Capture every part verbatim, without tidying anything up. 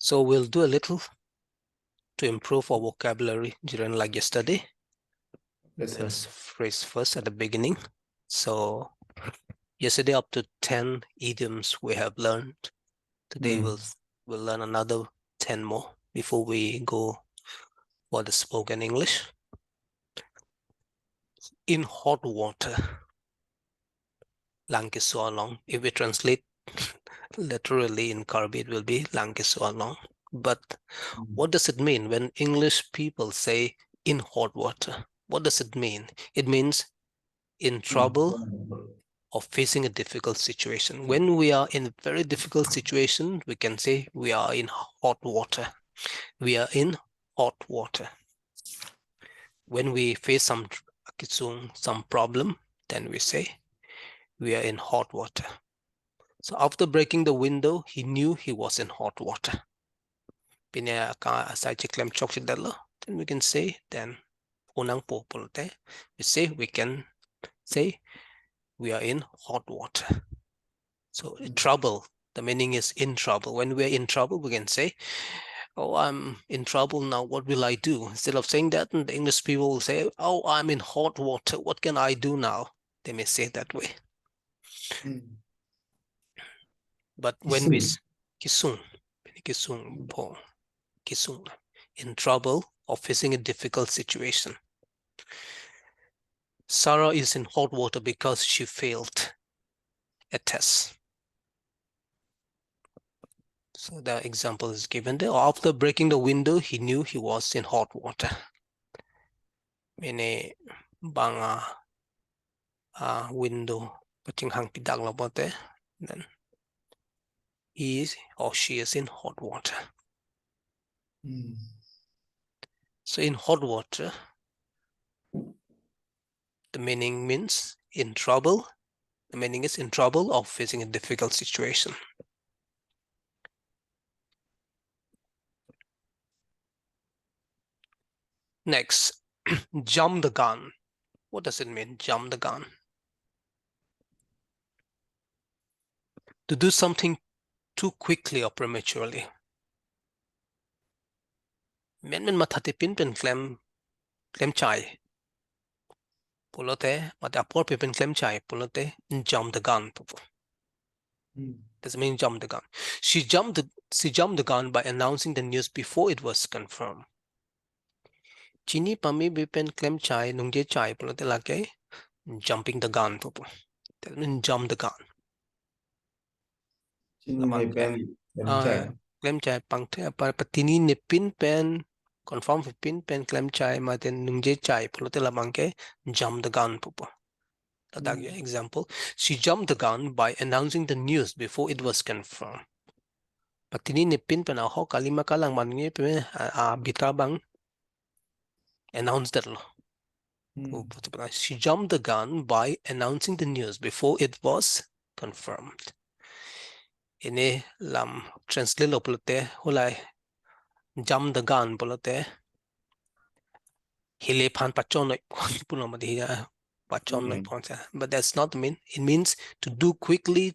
So we'll do a little to improve our vocabulary during like yesterday. Yes, sir. First phrase first at the beginning. So yesterday up to ten idioms we have learned. Today Mm. we'll we'll learn another ten more before we go for the spoken English. In hot water. Lang keso along. If we translate literally in Karbi, it will be lang keso along. But Mm. what does it mean when English people say in hot water? What does it mean? It means in trouble or facing a difficult situation. When we are in a very difficult situation, we can say we are in hot water. We are in hot water. When we face some tr- kisung, some problem, then we say we are in hot water. So after breaking the window, he knew he was in hot water. Pine aka asai cheklem chokchedetlo, then we can say, then unang po pulote, we say, we can say we are in hot water. So in trouble, the meaning is in trouble. When we are in trouble, we can say, "Oh, I'm in trouble now. What will I do?" Instead of saying that, the English people will say, "Oh, I'm in hot water. What can I do now?" They may say that way. Mm. But when we Kisung. s- kisung, kisung po, kisung, in trouble or facing a difficult situation. Sarah is in hot water because she failed a test. So the example is given there. After breaking the window, he knew he was in hot water. Mene bang a, a window pachinghang pidaklo pulote, then he is or she is in hot water. Mm. So in hot water, the meaning means in trouble. The meaning is in trouble or facing a difficult situation. Next, jump the gun. What does it mean, jump the gun? To do something too quickly or prematurely. Menmen mathathe pinpen klem, klem chai pulote, mate apor pinpen klem chai pulote, jump the gun pupo. Mm. That's mean jump the gun. She jumped the, she jumped the gun by announcing the news before it was confirmed. Chini pame pinpen klem chai, nungje chai pulote lake jumping the gun pupo. That means jump the gun. Chini Labang pinpen klem Ah, chai. klem chai pangthe, apa, patini ne pinpen, confirm pinpen klem chai, mate nungje chai pulote labang ke jump the gun pupo. Ladak ya Mm. example. She jumped the gun by announcing the news before it was confirmed. Patini ne pinpen ahok kali ma kalang, mane pinpen a, a bita abang announce detlo. Mm. Pu-, pu-, pu-, she jumped the gun by announcing the news before it was confirmed. Pine lam translate lo pulote, halahei jump the gun pulote, hile aphan pachonnoi pulo mati ya, pachonnoi Mm. pon sa. But that's not mean. It means to do quickly,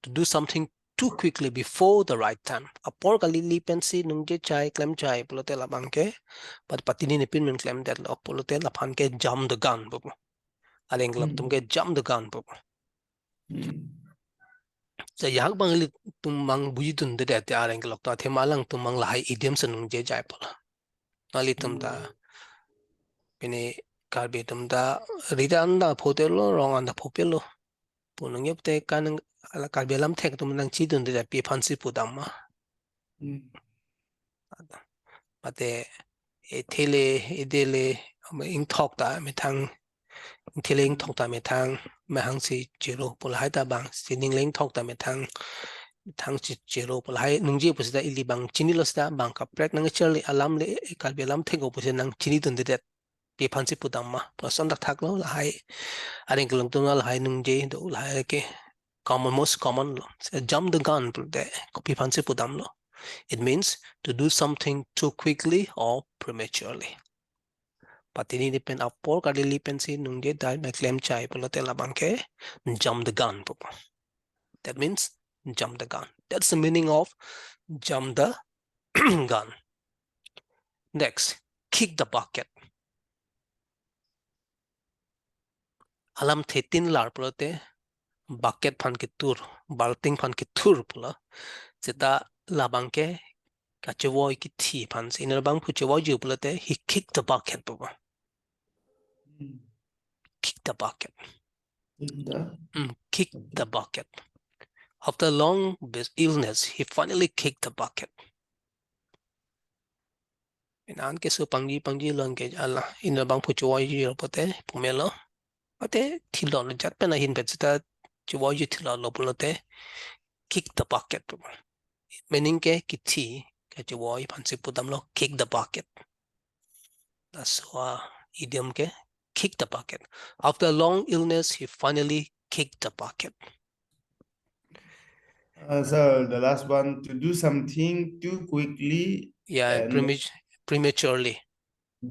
to do something too quickly before the right time. Apor kalili pensi nungje chai, klem chai pulote labang ke, but patini ne pinpen klemdetlo pulote laphan ke jump the gun pupo. Areng kelok atum ke Mm. jump the gun pupo. Mm. So ajahak abang ilitum abang bujidundedet, areng kelok atum, athema alangtum abang lahai idiom si nungje chai pulo. Nanglitum ta, Mm. pine Karbi atum ta, rit an ta photelo, rong an ta phopelo pu nung yep te kan, hala Karbi alam thek atum nangchidundedet, pi aphansi pudam ma. Mm. Mate, ethe le, ede le, ama ingthok ta methang, ingthe le ingthok ta methang, mahang si chiro pu lahai ta abang, sining le ingthok ta methang, methang si chiro pu lahai nungje pu seta ili abang chinilo seta abang kaprek nangcharli alam le, Karbi alam thek-o pusi nangchinidundedet. Pi aphansi pudam ma, pu ason thakthak lo lahai. Areng kelong atum lahai nungje do, lahai ke common, most common lo. So, jump the gun pulote, kopi aphansi pudamlo. It means to do something too quickly or prematurely. Patini ne pen apor kalili pensi nungje chai ma klem chai pulote labang ke jump the gun pupo. That means jump the gun. That's the meaning of jump the gun. Next, kick the bucket. Alamthe tin lar pulote bucket aphan ketur, balting aphan ketur pulo. Seta labang ke kachevoi kithi aphan si, inut abangphu chevoi ju pulote he kicked the bucket pu. Hmm. Kick the bucket. Kick the Mm, kick the bucket. After long bis- illness, he finally kicked the bucket. Inan keso pangji pangji along ke ala, inut abangphu chevoi ju pulote pumelo. Ate thilot lo, jat pen ahin bet seta chevoi ju thilot lo pulote kick the bucket. Meaning ke kithi kachevoi aphan si pudamlo, kick the bucket. Laso a-idiom ke kick the bucket. After a long illness, he finally kicked the bucket. Uh, sir, the last one, to do something too quickly Yeah, and premature- prematurely,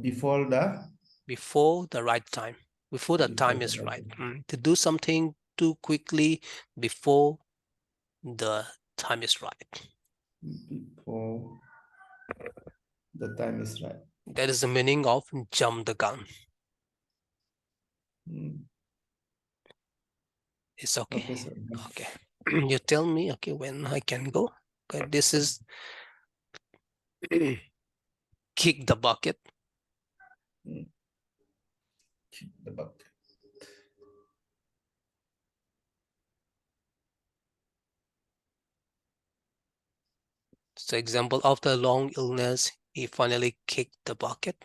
before the before the right time, before the Before time the is right right. Mm, to do something too quickly before the time is right. Before the time is right. That is the meaning of jump the gun. Hmm. It's okay. Okay, sir. Okay. You tell me, okay, when I can go. Okay, this is kick the bucket. Hmm. Kick the bucket. So example, after a long illness, he finally kicked the bucket.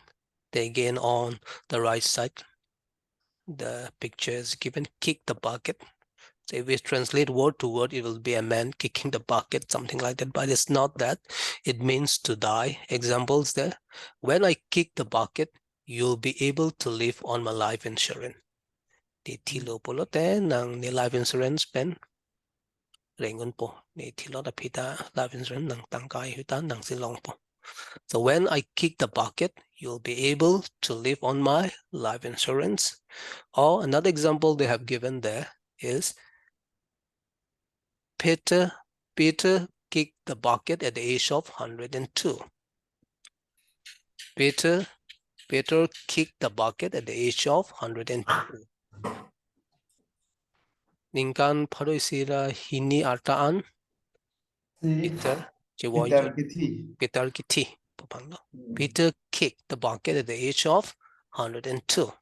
Then again on the right side, the picture is given, kick the bucket. So if we translate word to word, it will be a man kicking the bucket, something like that. But it's not that. It means to die. Examples there. When I kick the bucket, you'll be able to live on my life insurance. Ne thilo pulote nang ne life insurance pen reng unpo. Ne thilot aphi ta life insurance nang tangkai ahut ta nangsi longpo. So when I kick the bucket, you'll be able to live on my life insurance. Or another example they have given there is Peter Peter kicked the bucket at the age of hundred and two. Peter Peter kicked the bucket at the age of hundred and two. Ningkan pharo isi ra hini arta an Si Peter chevoi Peter ju- kithi. Peter kithi pu aphanlo. Hmm. Peter kicked the bucket at the age of hundred and two.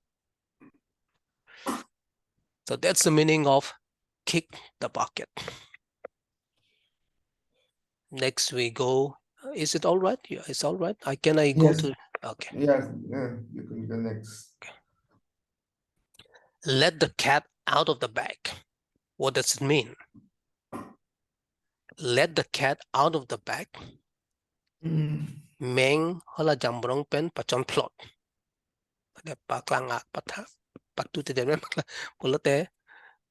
So that's the meaning of kick the bucket. Next we go. Is it all right? Yeah, it's all right. I can I go Yes. to okay. Yes, yeah, you can go next. Let the cat out of the bag. What does it mean? Let the cat out of the bag. Hmm. Meng hala jambrong pen pachon phlot. Pada paklang ak patha patu te dem paklang pulote,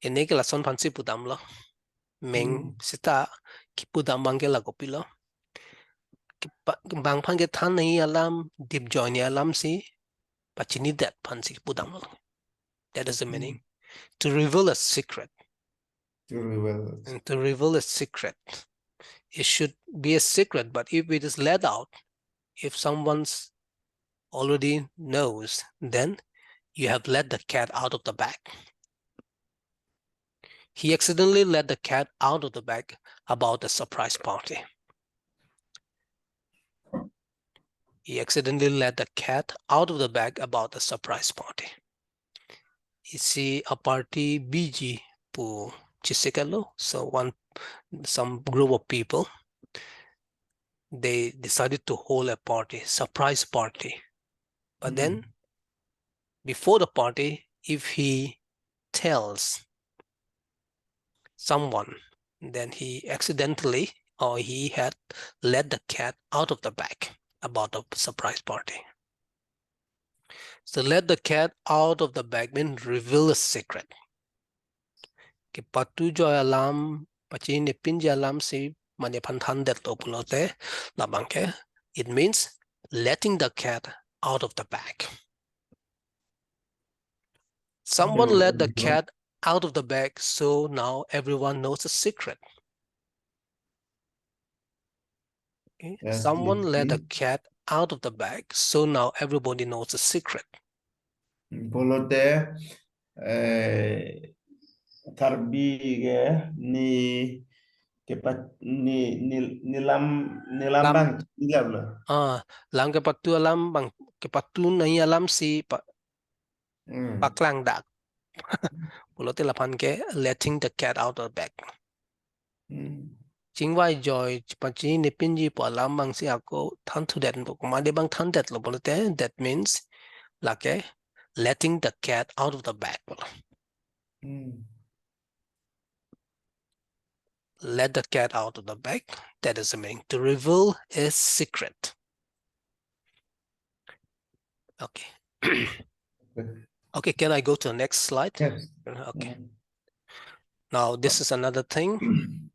ini ke lason aphan si pudamlo. Meng Hmm. seta kipudam abang ke la kopilo. Kipa- bang aphan kethan nangji alam, dip joi nangji alam si pachinidet aphan si pudamlo. That is the Hmm. meaning. To reveal a secret. To reveal. And to reveal a secret. It should be a secret, but if it is let out, if someone's already knows, then you have let the cat out of the bag. He accidentally let the cat out of the bag about the surprise party. He accidentally let the cat out of the bag about the surprise party. Isi a-party biji pu chesik-etlo. So one, some group of people, they decided to hold a party, surprise party. But then, Hmm. before the party, if he tells someone, then he accidentally or he had let the cat out of the bag about the surprise party. So let the cat out of the bag mean reveal a secret. Kipatu joi alam, pachinine pinji alam si mane aphan thandetlo pulote, labang ke, it means letting the cat out of the bag. Someone Hmm. let the cat out of the bag, so now everyone knows the secret. Okay. Yes, someone let a cat out of the bag, so now everybody knows the secret. Pulote, eh, Karbi ke ni kepat ni ni ni lam ni lam lam bang ni lam lo. Ah, lam kepatu alam bang kepatu nangji alamsi pa Hmm. paklang dak. Pulote laphan ke letting the cat out of the bag. Hmm. Chingvai joi, chipachini pinji pu alam bangsi ako than thudet pu komat abang thandetlo pulote, that means lake letting the cat out of the bag. Hmm. Let the cat out of the bag. That is the meaning. To reveal a secret. Okay. Okay, can I go to the next slide? Yes. Okay. Mm. Now, this is another thing.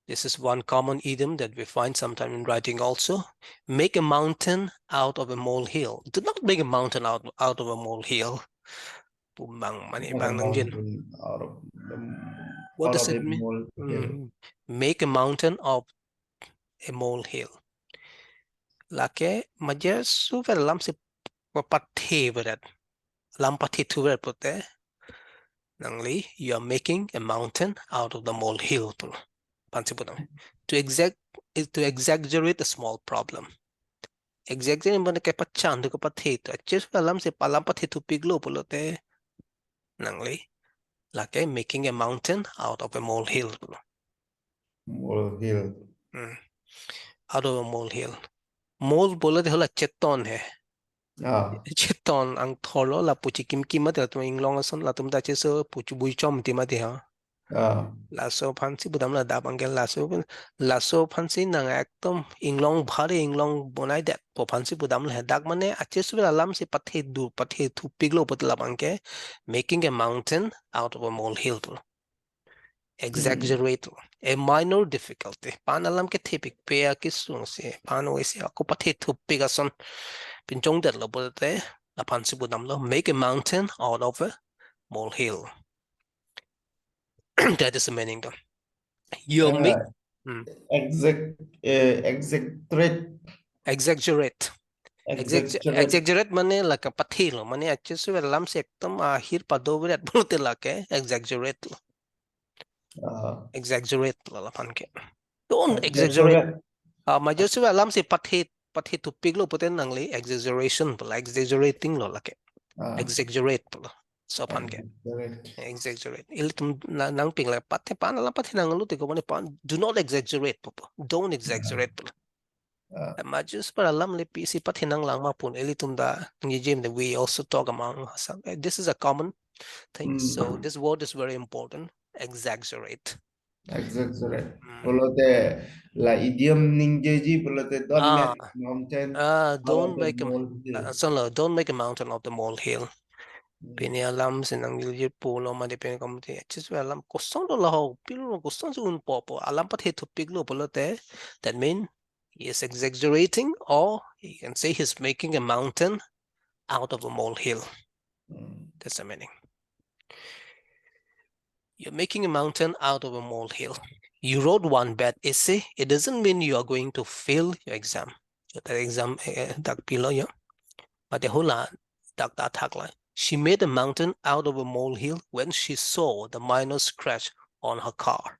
This is one common idiom that we find sometime in writing also. Make a mountain out of a molehill. Do not make a mountain out, out of a molehill. Pu bang mane Make a bang nangjin. mountain out of the What out does of it a mean? molehill. Mm. Make a mountain of a molehill. Lake majer suver alamsi pathe veret. Lam pathe thu veret pulote. Nangli, you are making a mountain out of the molehill pulo. Aphansi pudam. To exact, to exaggerate a small problem. Exaggerate mane kepachan thu kepathe thu. Ache suver alamsi pa lam pathe thupiklo pulote. Nangli. Lake making a mountain out of a molehill pulo. Molehill. Hmm. Out of a molehill. Mole pulote hala cheton he. Ah. Cheton angthor lo lapu chikim kim mati latum inglong ason latum ta cheso pu chubui chom ti mati ha. Ah. Laso aphansi pudam ladak abangke laso pun, laso aphansi nang ekdom inglong bhari inglong bonai det pu aphansi pudam le dak mane ache suver alamsi pathe dur pathe thupiklo pulote labangke making a mountain out of a molehill pu. Exaggerate a minor difficulty. Pan alam kethepikpe akesung si, pan oisi ako pathe thupik ason pinchongdetlo pulote, laphansi pudamlo, make a mountain out of a molehill. That is the meaning though. You Yeah, make right. Hmm. Exact, eh, exaggerate. Exaggerate. Exagge-, Exaggerate. Exaggerate mane lake pathelo, mane ache suver alamsi ekdom ahir pado veret pulote lake exaggerate lo. Ah. Exaggerate lo laphan ke. Don't exaggerate. Exaggerate. Ah, majer suver alamsi pathe, pathe thupiklo pulote nangli exaggeration pulo, exaggerating lo lake. Ah. Exaggerate pulo. Laso aphan ke. Exaggerate. Exaggerate. Ilitum na-, nangpinlo pathe pan alam pathe nanglo te ko mane pan, do not exaggerate pupo. Don't exaggerate pulo. Ah. Majer suver alam le pisi pathe nanglang ma pu ilitum ta ningje jim de, we also talk among ourselves. Eh, this is a common thing. Hmm. So this word is very important. Exaggerate. Exaggerate. Hmm. Pulote la idiom ningjeji pulote don't Ah. make mountain Ah, out don't of a make a, molehill. Ah, so lo, don't make a mountain of the molehill. Hmm. Pini alamsi nangjilji pulo mati pini komat ache suver alam koson do laho, pilo kosonsi unpo pu alam pathe thupiklo pulote, that mean he is exaggerating, or you can say he's making a mountain out of a molehill. Hmm. That's the meaning. You're making a mountain out of a molehill. You wrote one bad essay. It doesn't mean you are going to fail your exam. Your exam, eh, dak pilo ya. But the whole dak ta thaklo. She made a mountain out of a molehill when she saw the minor scratch on her car.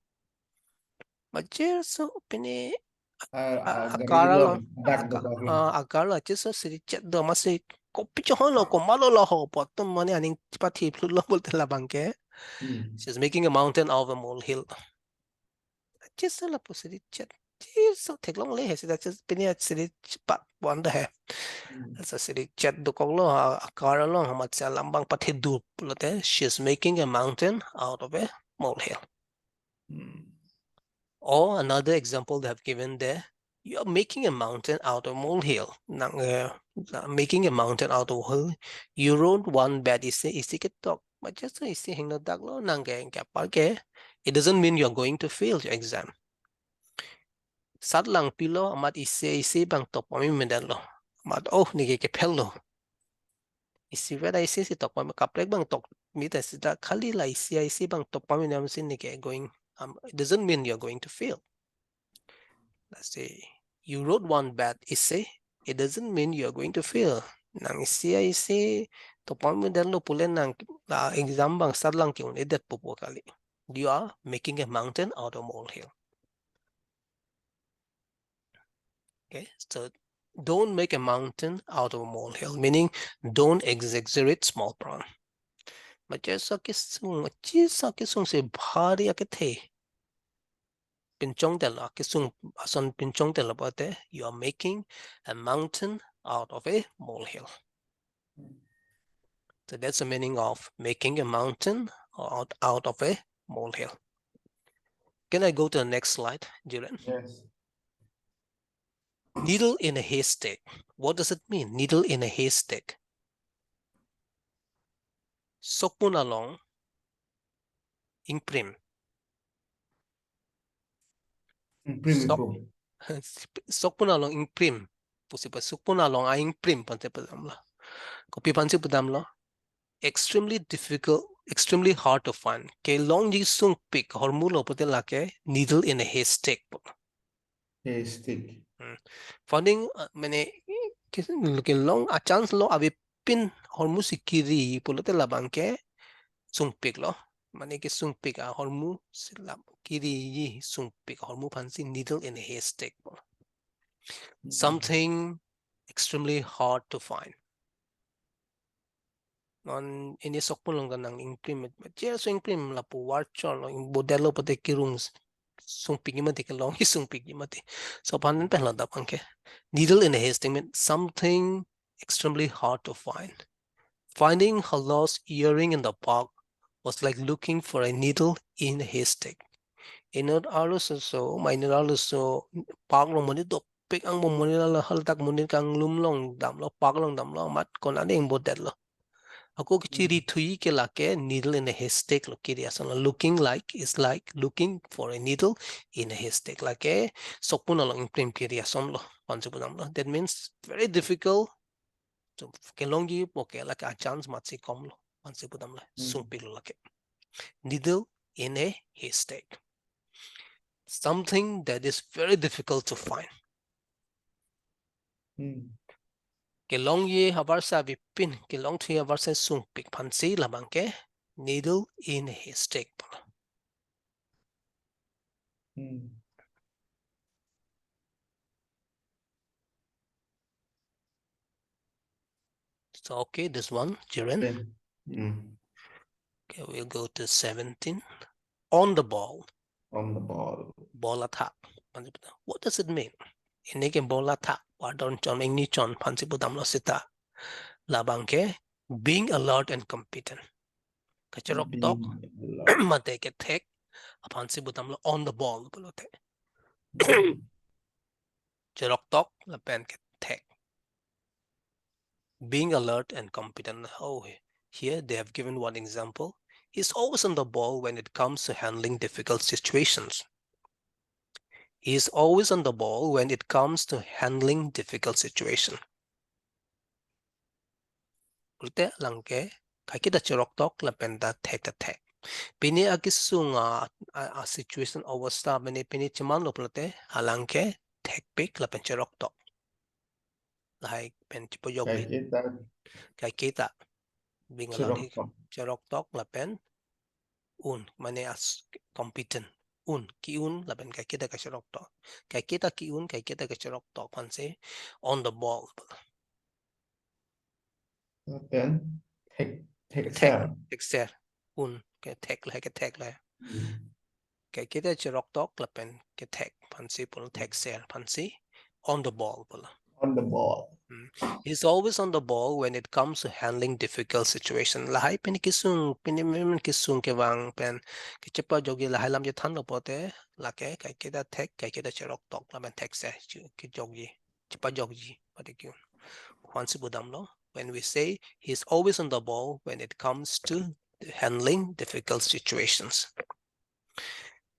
Majer so pini Ah, a, ah, a gari car lo, lo, dak a ka-, dokok lo. Ah, a car lo, ache so siri chet do masi kopi chehon lo, komatlo laho pu atum mane aning pathe phlut lo pulote labangke. Hmm. She's making a mountain out of a molehill. Ache so lapu siri chet. Ache so theklongle he sida ache pini ache siri chepat wonder he. Hmm. Laso siri chet dokoklo, a, a car along amatsi alam abang pathe dur pulote, she's making a mountain out of a molehill. Hmm. Or another example they have given there, you are making a mountain out of molehill. Nang, eh, na-, making a mountain out of hill. You wrote one bad essay, essay ketok. Majer so essay hingno dak lo, nang ke, ke apar ke. It doesn't mean you're going to fail your exam. Sat lang pilo, amat essay, essay abang tok pame medan lo. Amat, oh, neke ke fail lo. Isi veda isi si tok pame, kaprek abang tok mita sida khali la isi isi abang tok pame nam sin neke going, um, it doesn't mean you're going to fail. Let's say, You wrote one bad essay, it doesn't mean you are going to fail. Nang essay, essay topang medal lo pule nang, ah, exam bang start lang ke-un-edetpo pu kali. You are making a mountain out of molehill. Okay, so don't make a mountain out of a molehill, meaning don't exaggerate small problem. Machesa kesung, machesa kesung si bhari akethe pinchongdetlo, kesung ason pinchongdetlo pulote, you are making a mountain out of a molehill. So that's the meaning of making a mountain out, out of a molehill. Can I go to the next slide, Jiren? Yes. Needle in a haystack. What does it mean? Needle in a haystack. Sokpun along ingprim. Ingprim Sok- ingprim. Sokpun along ingprim. Pusi pa sokpun along a-ingprim pansi pudamlo. Kopi pansi pudamlo? Extremely difficult, extremely hard to find. Kelongji sungpik ahormu lo pulote lake needle in a haystack. Haystack. Finding, uh, mane, ke, kelong a-chance lo avepin ahormu si kiri pulote labang ke sungpik lo. Mane kesungpik ahormu si lab kiriji sungpik ahormu aphansi needle in a haystack. Something extremely hard to find. Non ini sokpun along ta nang ingprim, machesa ingprim lapu warchor lo, ingbodetlo pulote kirung s-, sungpikji mati, kelongji sungpikji mati. So aphan pen lo labang ke. Needle in a haystack means something extremely hard to find. Finding her lost earring in the park was like looking for a needle in a haystack. Inut arloso, ma inut arloso park along monit dopik angbong, monit la haldak monit kanglum along damlo, park along damlo, amat konat ingbodetlo. Ako kechiri Mm. thuji ke lake needle in a haystack lo, kiri ason lo, looking like is like looking for a needle in a haystack. Lake sokpun along ingprim kiri ason lo, pansi pudamlo. That means very difficult. So, kelongji pu ke lake a-chance matsi kom lo, pansi pudamlo. Mm. Sungpik lo lake. Needle in a haystack. Something that is very difficult to find. Mm. Kelongji havar si avepin, kelong thuji havar si sungpik aphansi labang ke needle in a haystack. Mm. So, okay, this one, Jiren. Okay. Mm. Okay, we'll go to seventeen. On the ball. On the ball. Ball athak. What does it mean? Ini ke ball athak, wadon chon, ingni chon, pansi pudamlo seta. Labang ke being alert and competent. Kacheroktok, Being alert. mate kethek, aphansi pudamlo on the ball pulote. Mm. Cheroktok lapen kethek. Being alert and competent. Oh, he-, here they have given one example. He's always on the ball when it comes to handling difficult situations. He's always on the ball when it comes to handling difficult situation. Pulote alang ke, kaike ta cheroktok lapen ta thek ta thek. Pini akesung a, a, a situation, obostha, mane pini chemanlo pulote, alang ke thekpik lapen cheroktok. Lahai pen chepajok bi. Kaike ta Kaike ta. Being alert, cheroktok. Cheroktok lapen un, mane as competent. Un, ke-un lapen kaike ta kacheroktok. Kaike ta ke-un, kaike ta kacheroktok, aphansi on the ball. Lapen thek, thek Thek, ser. thekser. Un, kethek lahai, kethek lahai. Mm. Kaike ta cheroktok lapen kethek, aphansi pulo, thekser aphansi on the ball pulo. On the ball. He's always on the ball when it comes to handling difficult situation. Lahai pini kesung, pini men kesung kevang pen kechepajokji lahai alam chethanlo pulote, lake kaike ta thek, kaike ta cheroktok lapen thekser, chu-, kejokji, chepajokji, mate ke-un. Aphansi pudamlo, when we say he's always on the ball when it comes to handling difficult situations.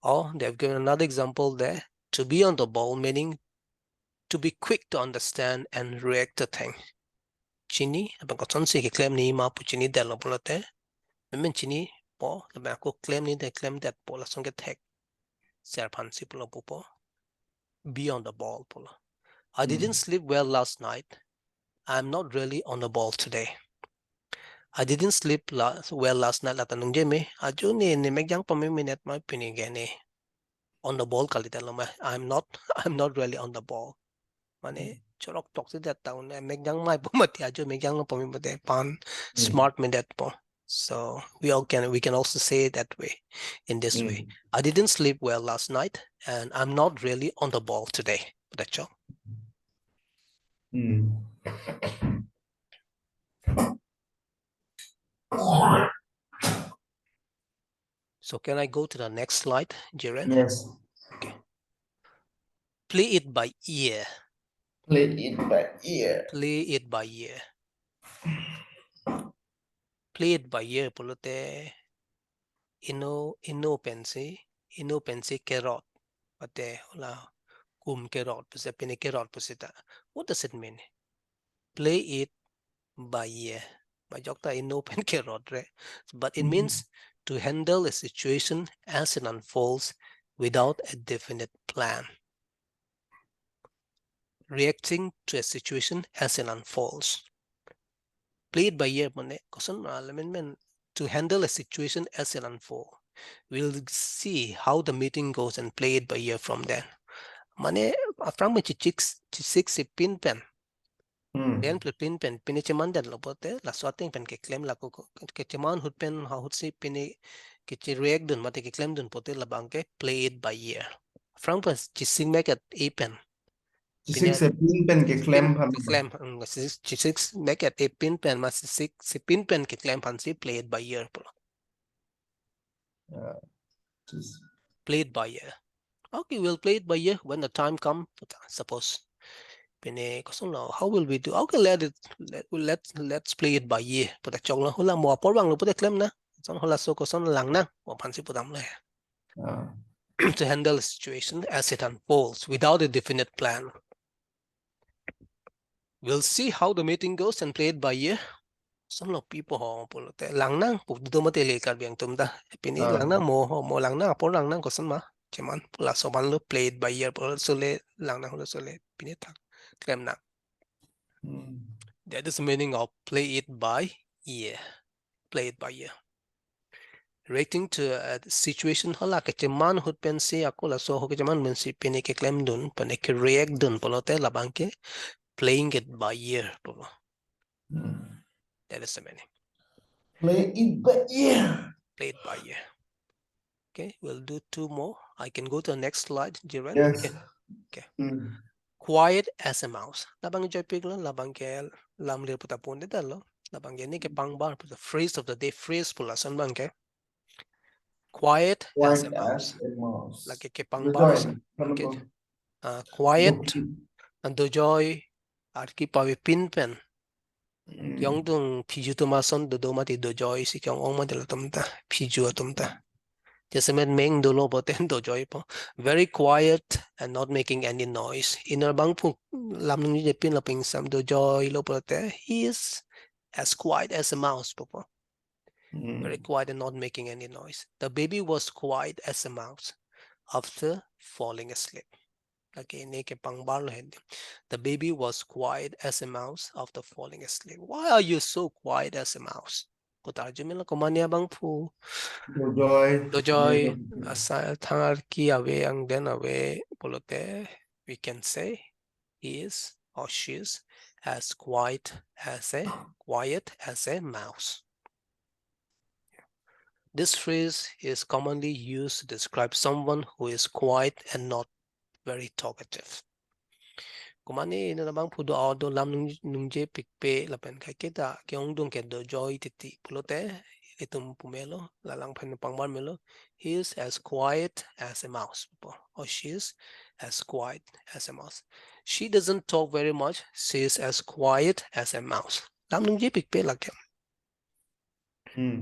Or they have given another example there, to be on the ball, meaning to be quick to understand and react to things. Chini, lapen kosonsi keklemji ma pu chinidetlo pulote, memen chinipo, lapen ako klemji de klemdetpo, lason kethekser aphansi pulo pupo. Be on the ball pulo. I didn't sleep well last night. I'm not really on the ball today. I didn't sleep la well last night. Lata ningje me, ajo ne ne mekjang pame minute ma pini ke ne on the ball kali ta lo ma. I'm not, I'm not really on the ball. Mane chorok tok si det ta un, mekjang mai pu mati, ajo mekjang lo pame mati, pan smart me det po. So we all can, we can also say it that way, in this way. I didn't sleep well last night, and I'm not really on the ball today. That's all. So can I go to the next slide, Jiren? Yes. Play it by ear. Play it by ear. Play it by ear. Play it by ear pulote, ino, ino pensi, ino pensi kerot. Pate hala kum kerot pusi, pini kerot pusi ta. What does it mean? Play it by ear. Majok ta ino pen kerot re. But it means to handle a situation as it unfolds without a definite plan. Reacting to a situation as it unfolds. Play it by ear mane, koson, ah, lamen men, to handle a situation as it unfolds. We'll see how the meeting goes and play it by ear from there. Mane, aphrang pen chesik, chesik si pin pen. Hmm. Then pin pen, pini cheman det lo pote, laso ateng pen keklem lako ko, kecheman ahut pen, ahut si pini keche-react dun, mate keklem dun pote labang ke play it by ear. Aphrang pen chesik mek et e pen. Chesik si pin pen keklem aphan. Keklem, hmm, chesik, chesik mek et e pin pen, ma chesik si pin pen keklem aphan si play it by ear pulo. Uh, just Play it by ear. Okay, we'll play it by ear when the time come. Suppose, pini koson lo, how will we do? Okay, let it, let, let, let's play it by ear. Puta choklo, hala mo apor vanglo puta klem nang. Koson, halaso koson lang nang, mo aphan si pudam le. uh, To handle a situation as it unfolds without a definite plan. We'll see how the meeting goes and play it by ear. Koson lo pi po ho pulote lang nang pu do mate le Karbi atum ta. Pini Ah. lang nang mo ho, mo lang nang, apor lang nang, koson ma. Cheman pu laso aphan lo play it by ear pulo, sole lang nang lo, sole pini thak klem nang. hmm. That is the meaning of play it by ear. Play it by ear. Reacting to a situation, hala kecheman ahut pensi, ako laso ho kecheman pensi pini keklem dun, pini ke-react dun pulote labang ke playing it by ear pulo. Hmm. That is the meaning. Play it by ear. Play it by ear. Okay, we'll do two more. I can go to the next slide, Jiren. Yes. Okay. Okay. Hmm. Quiet as a mouse. Labang joipik lo, labang ke lamlir puta pon det lo. Labang ke ne kepangbar puta phrase of the day, phrase pu lason abang ke. Quiet as a Quiet mouse. as a mouse. Lake kepangbar. Dojoi, Okay. ano Ah, quiet, to? ah, dojoi, arki pave pin pen. Hmm. Kejongdun phiju atum ason dodo mati dojoi si kejong-ong mati latum ta, phiju atum ta. Jasemet meng dolo pote dojoi po. Very quiet and not making any noise. Inut abangphu lam ningje pin lapen ingsam dojoi lo pote, he is as quiet as a mouse pupo. Hmm. Very quiet and not making any noise. The baby was quiet as a mouse after falling asleep. Lake ne kepangbar lo hen. The baby was quiet as a mouse after falling asleep. Why are you so quiet as a mouse? Kotar jumela komane abangphu. Dojoi. Dojoi, Dojoi. Asai thangarki ave, angden ave pulote, we can say he is or she is as quiet as a, quiet as a mouse. This phrase is commonly used to describe someone who is quiet and not very talkative. Komane inut abangphu do-an do lam nung-, ningje pikpe lapen kaiketa kejongdun ke dojoi titi pulote, itum pu melo, la langphen pangbar melo. He is as quiet as a mouse pupo, or she is as quiet as a mouse. She doesn't talk very much. She is as quiet as a mouse. Lam ningje pikpe lake. Hmm.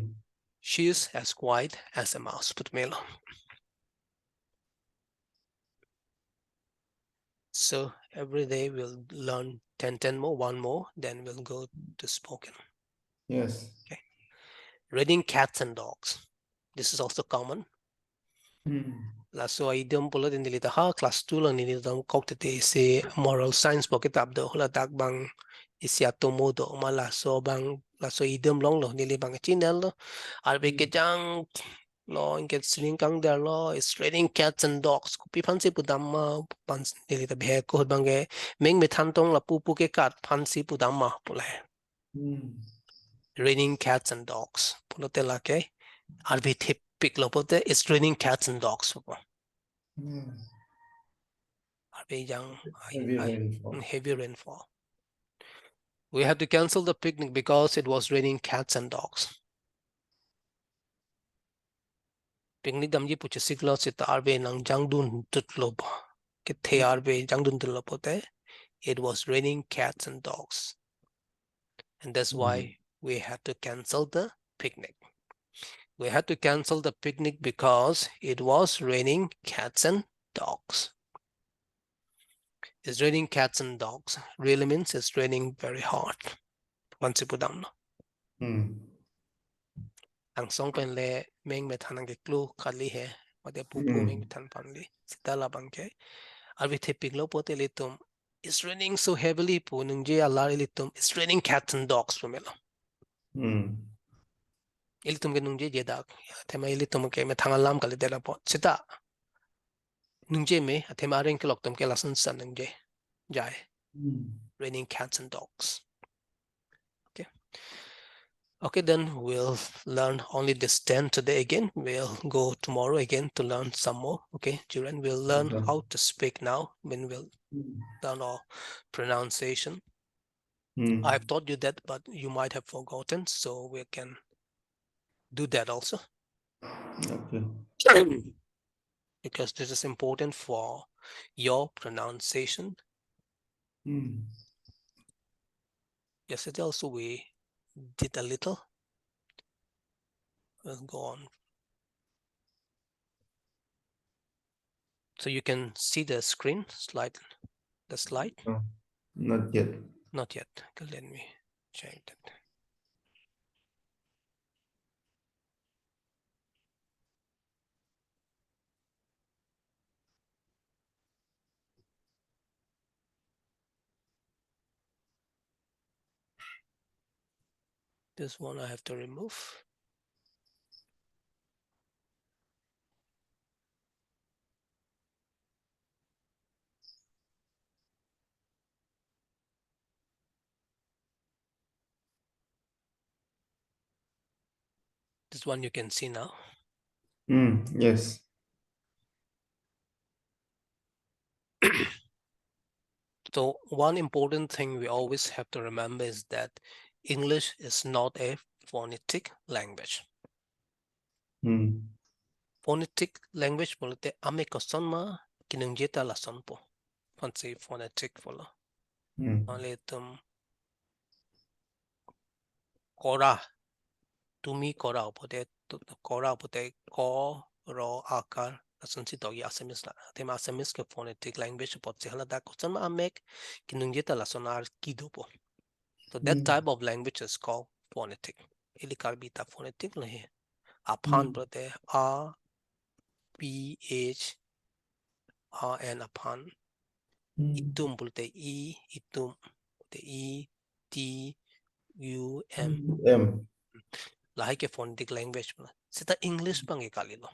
She is as quiet as a mouse put melo. So every day we'll learn ten, ten more, one more, then we'll go to spoken. Yes. Reading cats and dogs. This is also common. Hmm. Laso idiom pulote neli ta ha class two lo neli ta kok tete isi moral science pu kitap do, ladak abang isi atomo do ma laso abang laso idiom longlo neli abang chinelo. Arve Hmm. kejang lo, anke sining kangdar lo, it's raining cats and dogs. Kopi aphansi pudam ma, aphan neli ta bihek ahut abangke meng methan tong lapu pu ke kat aphansi pudam ma pule. Hmm. Raining cats and dogs. Pulote lake arve thepik lo pulote it's raining cats and dogs pu. Hmm. Arve kejang, I, Heavy I, rainfall. mm, heavy rainfall. We had to cancel the picnic because it was raining cats and dogs. Picnic damji pu chesiklo seta arve nangjangdun tutlo ba. Kethe Hmm. arve jangdun tutlo pulote, it was raining cats and dogs. And that's Hmm. why we had to cancel the picnic. We had to cancel the picnic because it was raining cats and dogs. It's raining cats and dogs. Really means it's raining very hard. Aphansi pudamlo. Hmm. Angsong pen le meng methan nangkeklu kali he. Mate pupu Hmm. meng methan aphan le. Seta labangke arve thepik lo pulote ilitum, it's raining so heavily pu ningje alar ilitum, it's raining cats and dogs pu melo. Hmm. Ilitum ke ningjeje dak. Ya, athema ilitum ke methang alam kalidet apot. Seta ningje me, athema areng kelok atum ke lason san ningje jai. Hmm. Raining cats and dogs. Okay. Okay, then we'll learn only this ten today again. We'll go tomorrow again to learn some more. Okay, children, we'll learn Okay. how to speak now when we'll Hmm. learn our pronunciation. Hmm. I've taught you that, but you might have forgotten, so we can do that also. Okay. Because this is important for your pronunciation. Hmm. Yesterday also we did a little. We'll go on. So you can see the screen slide, the slide? No, not yet. Not yet. Okay, let me check that. This one I have to remove. This one you can see now. Mm, yes. So one important thing we always have to remember is that English is not a phonetic language. Hmm. Phonetic language pulote amek koson ma kiningje ta lasonpo. Aphansi phonetic pulo. Hmm. Ilitum kora, tumi kora pulote, tu-, kora pulote ko, ro, akar, lasonsi tokji Assamese la. Athema Assamese ke phonetic language apotsi haladak koson ma amek kiningje ta lason ar kedopo. So that Hmm. type of language is called phonetic. Ili Karbi ta phonetic lo he. Aphan Hmm. pulote A, P, H, A, N aphan. Hmm. Itum pulote I, itum pulote I, T, U, M. M. Lahai ke phonetic language pulo. Seta English Hmm. abang ke kalilo.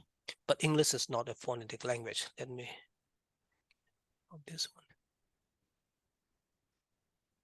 But English is not a phonetic language. Let me, oh, this one.